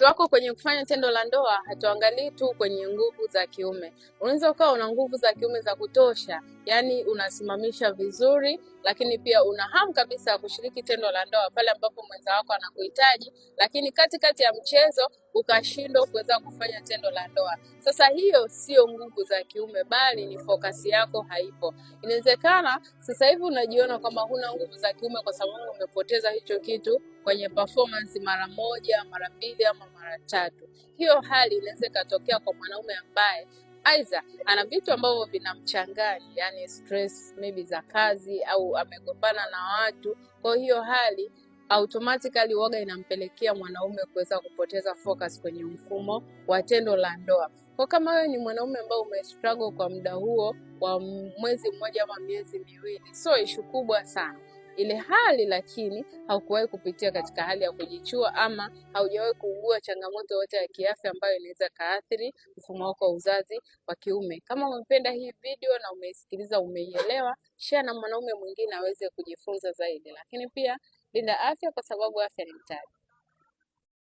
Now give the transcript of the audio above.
Wako kwenye kufanya tendo la ndoa, hatuangalii tu kwenye nguvu za kiume. Unaweza ukawa una nguvu za kiume za kutosha, yaani unasimamisha vizuri, lakini pia una hamu kabisa ya kushiriki tendo la ndoa pale ambapo mwenza wako anakuhitaji, lakini katikati ya mchezo ukashindwa kuweza kufanya tendo la ndoa. Sasa hiyo sio nguvu za kiume, bali ni fokasi yako haipo. Inawezekana sasa hivi unajiona kwamba huna nguvu za kiume kwa sababu umepoteza hicho kitu kwenye performance mara moja, mara mbili ama mara tatu. Hiyo hali inaweza ikatokea kwa mwanaume ambaye aidha ana vitu ambavyo vinamchanganya, yani stress maybe za kazi au amegombana na watu. Kwa hiyo hali automatically waga inampelekea mwanaume kuweza kupoteza focus kwenye mfumo wa tendo la ndoa. Kwa kama wewe ni mwanaume ambao umestruggle kwa muda huo wa mwezi mmoja ama miezi miwili, sio ishu kubwa sana ile hali, lakini haukuwahi kupitia katika hali ya kujichua ama haujawahi kuugua changamoto yoyote ya kiafya ambayo inaweza kaathiri mfumo wako wa uzazi wa kiume. Kama umependa hii video na umeisikiliza, umeielewa, share na mwanaume mwingine aweze kujifunza zaidi. Lakini pia linda afya, kwa sababu afya ni mtaji.